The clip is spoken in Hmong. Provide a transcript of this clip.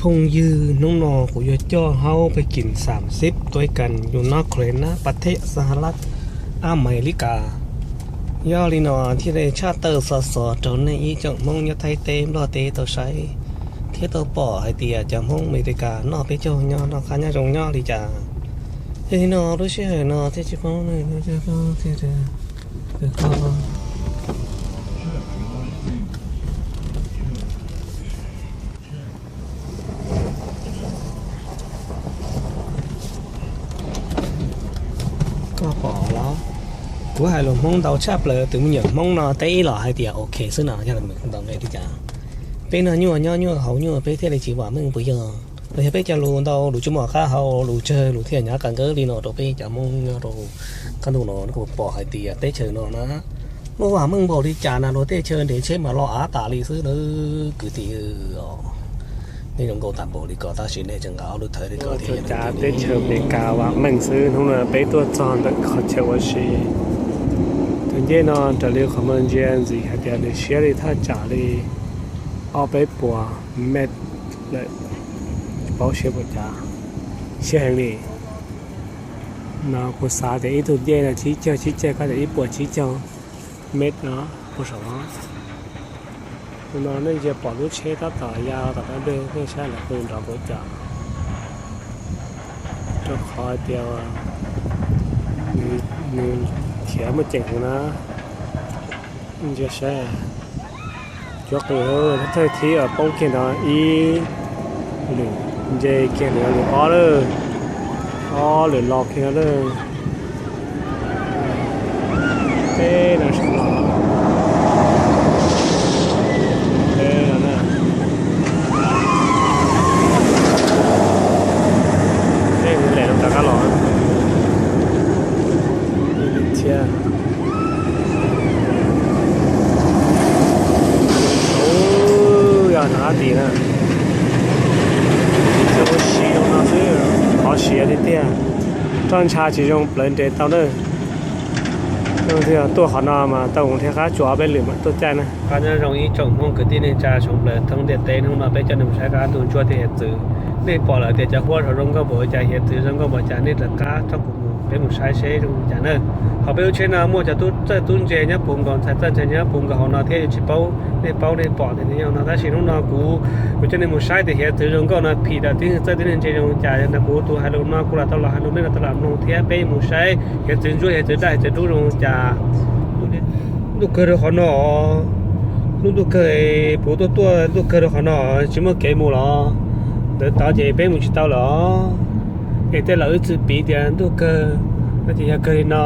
Phooj ywg, hnub no kuv yuav coj haub pes kim xam xib tuaj ib kas yus noj khuav nab pas thej Xahalab Amelikas. Yog li no thiaj li tshaj tawm xov xov rau nej ib tsoom Hmoob nyob Thaib teb Nplog teb tau saib thiab tau pom hais tias cov Hmoob Amelikas noj peb caug nyob noj qab nyob zoo nyob li cas. Yog li no lub sij hawm no thiaj tsis paub thiaj Koj pom los, kuv hais lus Hmoob ntau tshaj plaws, tus me nyuam Hmoob no teb ib los hais tias ok xwb no, yog ntau nqe li cas? Peb noj nyuaj nyob nyuaj haus nyuaj peb thiaj li tsis vam meej puas yog? Los yog peb cov lus ntau lus tsis muaj qab hau lus tsawg lus thiaj nyav qas nkawd li no rau peb cov Hmoob nyob rau qab ntuj no, nej puas pom hais tias teb chaws no na, luag vam meej npaum li cas na, luag tej chaw nres tsheb mas loj av tas li xwb na kwv tij. Nej zoo nkauj tag npaum li ko tab sis nej tseem nqa ob lub thawv li ko thiab. Cas teb chaws Amelikas vam meej xwb. Hnub no peb tuaj txog ntawm qhov chaw ua si. Tus ncej no raws li qhov muag ntsia ntxiv hais tias nws siab li thaj tsam li ob peb puas mev lawm, tsis paub siab puas cas, siab heev li. No kuv xav tias ib tug ncej no tsib caug tsib caug, koj tias ib puas tsib caug mev no puag saum no. Tus no nej ntsia pom lub tsheb tab tom ya tom qab dej, nej saib lawv pw nrov npaum cas. Rau qhov hais tias nws khiav muaj ceem heev na. Ntsia saib, cuab qw, thawj thib poob kiag no ib lwm, ntse kiag lwm, lwm ob lawm, ob lwm los kiag no lawm. Teb no sawv los, teb no na, teb lem rov qab los thiab. Ub, yog nov tim na, ua si zoo no xwb, qhov siav tiag tiag. Roj ntsha tsis zoo plawv nres tau na. Tuaj qhov no mas tau mus dhia qab tsuas ob peb lwm mas tuaj caij na. Qab nyob zoo ib tsoom Hmoob kwv tij neej tsa sawv daws thoob ntiaj teb, hnub no peb coj nej mus saib qab ntug ntsuab thiab hiav txwv. Nej pom lawm tias cov huab saum zoo nkauj npaum cas, hiav txwv zoo nkauj npaum cas, nej rov qab coj kuv mus, peb mus saib seb zoo li cas na. Hauv peb lub tsheb no muaj cov tub txawj tub ntse nyob puv nkaus, ntxhais txawj ntse nyob puv nkaus hauv no thiab, yuav tsis paub nej paub nej pom tias nws yog no, tab sis hnub no kuv, kuv coj nej mus saib tias hiav txwv zoo nkauj no phim rau tib neeg txawj tib neeg ntse zoo li cas. Yog no kuv tus hais lus no kuv lam tau los hais lus, nej lam tau los mloog thiab, peb mus saib hiav txwv ntsuab, hiav txwv daj, hiav txwv dub zoo li cas. Ntuj kawg rau qhov no, lub ntuj kawg, puv tuaj tuaj ntuj kawg rau qhov no, tsis muaj kev mus los, ntawd tod ces peb mus tsis tau lawm. Es tej laus ib txwm piv tias ntuj kawg, no ces yog kawg li no.